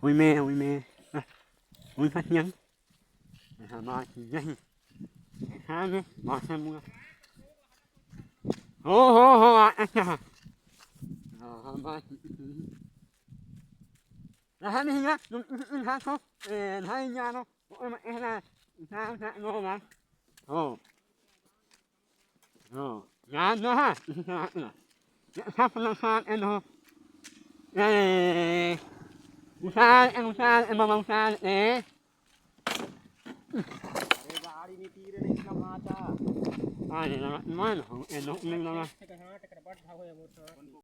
ໂອ້ຍແມ່ ໂອ້ຍແມ່ ໂອ້ຍ ພັດຫຍັງ ຫາມາກິນຫຍັງ ຫາແມ່ ມາແຊມມື ໂອ້ໂຫ ໂຫ ອາຈານ ຫາມາກິນ ລະຫານີ້ນະ ນຳ ອື ອື ຫາເຂົາ ເອີ ຫາຍາເນາະ ໂອ້ຍ ມາເອລາ ຫາ ຫາໂນມາ ໂອ້ ໂອ້ ຍາເນາະ ຫາ ຫາພະນັກງານເອເນາະ ເອີ ຜູ້ຊາຍ ເອີ ຜູ້ຊາຍ ເອີ ມາ ມາ ຜູ້ຊາຍ ເອີ ອ່າ